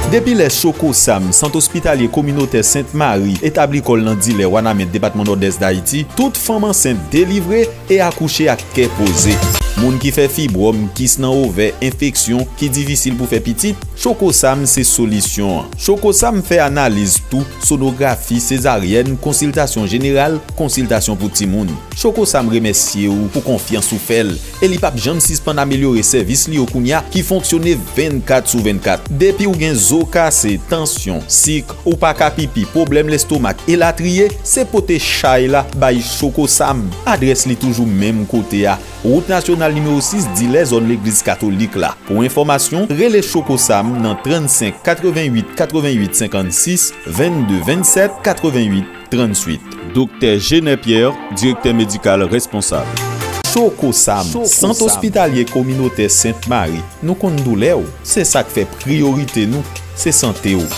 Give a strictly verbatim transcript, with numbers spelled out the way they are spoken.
Depi lè Chokosam, Sant Ospitalye Kominotè Sent Mari, etabli kò l nan Dilè, Wanament, depatman Nòdès Dayiti, tout fanm ansent delivre e akouche ak kè poze. Moun ki fè fibwòm, kis nan ovè, enfeksyon, ki difisil pou fè pitit, Chokosam se solisyon an. Chokosam fè analiz tou, sonografi, sezaryèn, konsiltasyon jeneral, konsiltasyon pou timoun. Chokosam remèsye w pou konfyans ou fè l, e li p ap janm sispann amelyore sèvis li yo kounye a ki fonksyone vennkat sou vennkat. Depi w gen zo kase, tansyon, sik, ou pa ka pipi, pwoblèm lestomak, elatriye, se pote chay la bay Chokosam. Adrès li toujou menm kote a, wout nasyonal nimewo sis, Dilè, zòn legliz katolik la. Pou enfòmasyon, rele Chokosam nan trannsenk katrevenwit katrevenwit senkannsis, vennde vennsèt katrevenwit trannwit. Doktè Jenè Pierre, direktè medikal responsab. Chokosam, Sant Ospitalye Kominotè Sent Mari. Nou konn doulè w, se sa k fè priyorite nou, se sante w.